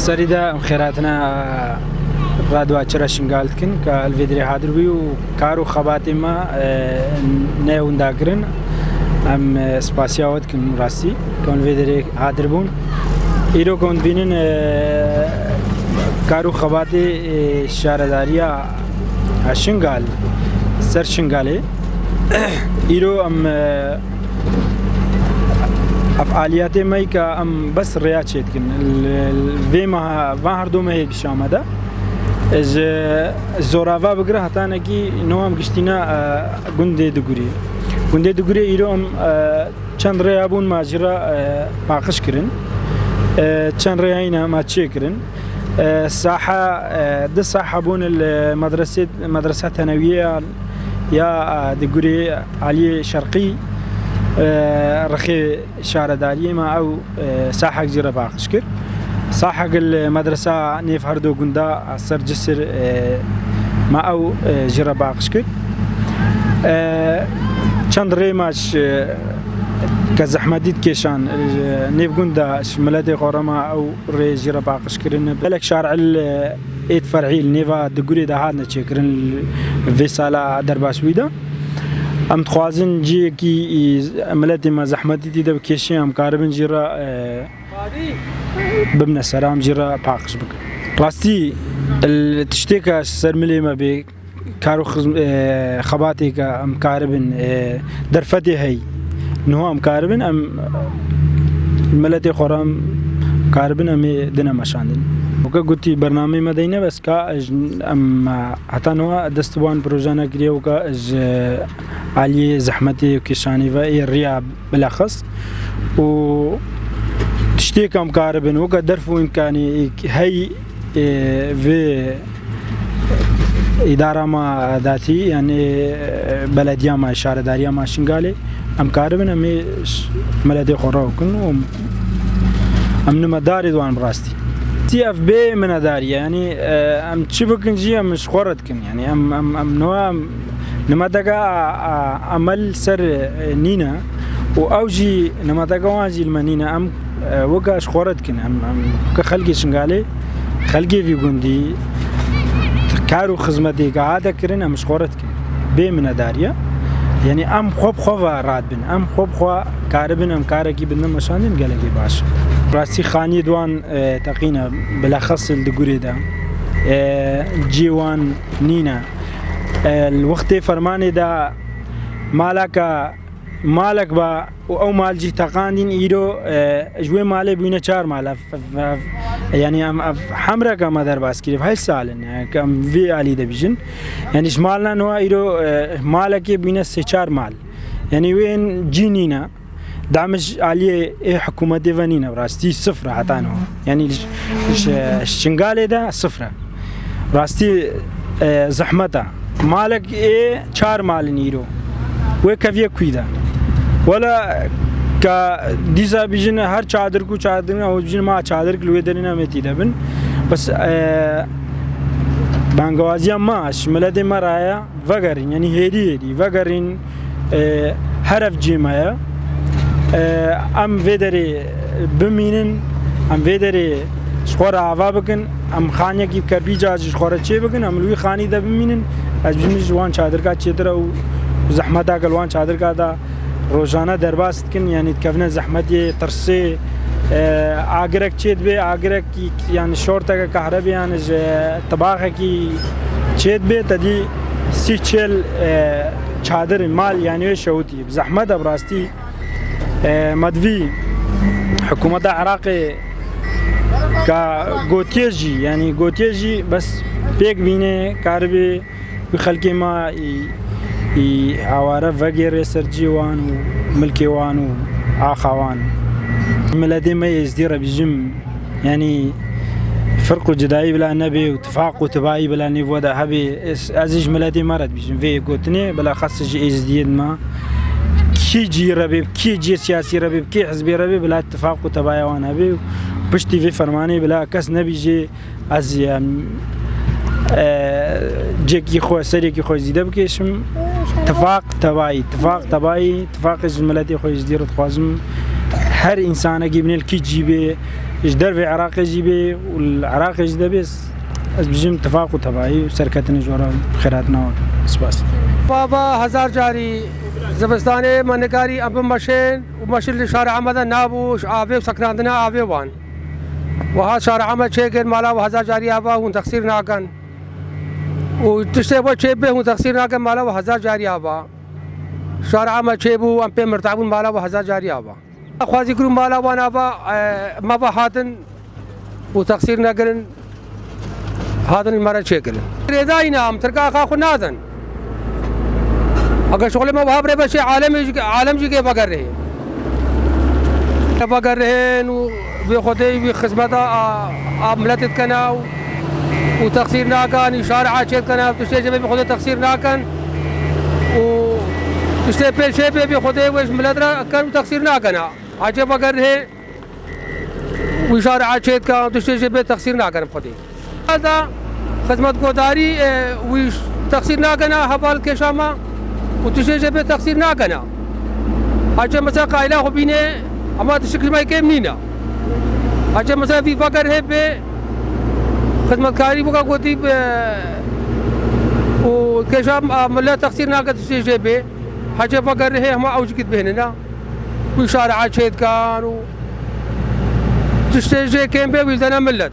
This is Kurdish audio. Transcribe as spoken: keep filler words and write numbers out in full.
Serî de em xêratina Radyo Açira Şingal dikin ke li vê derê hadir bûyî û kar û xebatê me, e, ne winda kirin. Em, e, spasiya we dikin rastî ke hûn vê derê hadir bûn. Îro ku hûn dibînin, e, kar û xebatê, e, şaredariya Şingal, ser Şingalê. Îro em, e, ev aliyatê me ke em bes rêya çêdikin. Li, li vê meha, van her du mehê bi şama de. Ji Zorava bigire hetanekî niha em giştîne, e, gundê Digurê. Gundê Digurê îro em, e, çend rêya bûn me jî re, e, paqij kirin. E, çend rêya heyne me çêkirin. E, saha, e, du saha bûn li medresê, medresa tenewiyê ya, ya, e, Digurê Aliyê Şerqî, e, rixê şaredariyê me ew, e, sahek jî re paqij kir. Sahek li medresa nêv her du gunda ser Cisir, e, me ew, e, jî re paqij kir. E, çend rê me ji, ke zehmetî dikêşan, e, nêv gunda ji miletê xwe re me ew rê jî re paqij kirin. Gelek şar'il, e, êd fer'î li nêva Digurê de hatine çêkirin, li vê sala derbas bûyî de. Em dixwazin cihekî, î, miletê me zehmetî tî de bikêşin, em karibin jî re, e, bimne ser, em jî re paqij bikin. Rastî, li tiştêka ji ser milê me bê, kar û xizm-, e, xebatê ke em karibin, e, derfetê hey. Niha em karibin, em miletê xwe re em karibin, em ê dine meşandin. Weke gotî bernameyê me dey ne bes ka, em, e, heta niha dest wan proje nekiriye, weke ji aliyê zehmetê û kêşanî ve ê riya bilexis. Û tiştê ke em karibin, weke derf û îmkanî hey, e, vê îdara ma datî, yani, e, belediya ma, şaredariya ma Şingalê, em karibin, em ê ş-, miletê xwe rew kin û em nimedarê di wan bi rastî. Tî ev bê minedarî ye, yani, e, em çi bikin jî em ji xwe re dikin, yani, em, em, em niha em nimeteke, a, a, emel ser, e, nîne û ew jî nimeteke wan jî li me nîne, em, e, weke ji xwe re dikin, em, em weke xelkê Şingalê, xelkê vî gundî, kar û xizmetê ke hate kirin, em ji xwe re dikin. Bê minedariye. Yani em xwe bi xwe ve radibin. Em xwe bi xwe karibin, em karekî bidin meşandin gelekî baş. Rastî xaniyê di wan, e, teqîne, bilexesil di gurê de. E, cî wan nîne. E, li wextê fermanê de maleke malek ba û ew mal jî teqandîn îro, e, ji wê malê bûyne çar mal. Ev, ev, ev, yani em, ev hemreka me derbas kiriye, ev heşt sal in, yani, em vê alî de bijin. Yani ji malna niha îro, e, malekê bûyne sê çar mal. Yani wê cî nîne. Dam ji aliyê ê hikûmetê ve nîne, rastî sifr e heta niha. Yani ji, ji, ji Şingalê de sifr e. Rastî, e, zehmet e. Malek ê çar malin îro. Wê keviye kuî de. Wela ka dîsa bijin her çadir ku çadir, ew bijin ma çadir li wê derê nemetî de bin. Bes, e, bangewaziya ma, ji miletê me re ye, vegerîn, yani hêdî hêdî, vegerîn, e, her ev cî me ye. E, em vê derê bimînin, em vê derê ji xwe re ava bikin, em xaniyekî bi kerpîca jî ji xwe re çê bikin, em li wî xanî de bimînin. Ez bijim ji wan çadirka çêtir e û zehmeta ke li wan çadirka de rojane derbas dikin, yani dikevine zehmetê, tirsê, e, agirek çê dibe, agirek yani şorteke kahrebê, yani ji tibaxekî çêdibe, te dî sî çêl, e, çadir mal, yani wê şewitî. Bi zehmet e bi rastî, e, me divî hikûmeta Iraqê ka gotiye jî, yani gotiye jî bes pêk bîne, karibê wî xelkê me î, î aware vegêrê ser cî wan û milkê wan û axa wan. Miletê me êzdî re bijim, yani firq û cidayî bila nebe û tifaq û tibayî bila nêv we de hebe. Ez, ez ji miletê me re dibijim vê gotinê, bila xas ji êzdiyê me. Kî cî re bê, kî cî siyasî re bê, kî hizbê re bê, bila tifaq û tebaya wan hebe û piştî vê fermanê bila kes nebîje. Ez, em, e, cekî xwe, serêkî xwe zîde bikêşim. Tifaq tebayî, tifaq tebayî, tifaqê ji miletê xwe ji dî re dixwazim. Her însanekî binêl kî cî bê, Ji dervê Iraqê jî bê û li Iraqê jî de bê, ez bijim tifaq û tevayî û serketinê ji we re, xêratina we. Spas. Baba hezar carî zivistanê me nikarî em bimeşên û meşin li şara me de nabû ji avê û sekinandina avê wan. Wiha şara me çêkir, mala we hezar carî ava hûn texsîr nakin. Û tiştê we çê bê hûn texsîr nakin, mala we hezar carî ava. Şara me çêbû, em pê mirta bûn, mala we hezar carî ava. Xwazî kir û mala wan ava, e, me ve hatin û texsîr nekirin, hatin me re çêkirin. Rêdayî ne, em tirka xwe xwe nadin. Eger şixulê me wiha birêve çê alemê jî, alem jî kê vegerihê. Vegerihên û bê xwedê wî xizmeta a, a miletê dikena û, û texsîr nakan, şari'a çê dikena, tiştê jê bê xwedê texsîr nakin û tiştê pê çê bê bê xwedê wê ji milet re ken û texsîr nakena. Hacê vegerihê wî şari'a çê dika, tiştê jê bê texsîr nakin bi xwedê. Da xizmetgodarî, e, wî texsîr nakena heval kêşa me û tiştê jê bê texsîr nakena. Hacê mesela qayla xwe bîne, ama tiştik ji me kêm nîne. Hacê mesela vî vegerihê bê xizmetkarî bika gotî bê û kêşa, a, millet texsîr nake tiştê jê bê. Hacê vegerihê hema ew jî git bêhnina. Wî şari'a çê dikan û tiştê jê kêm bê wî dene millet.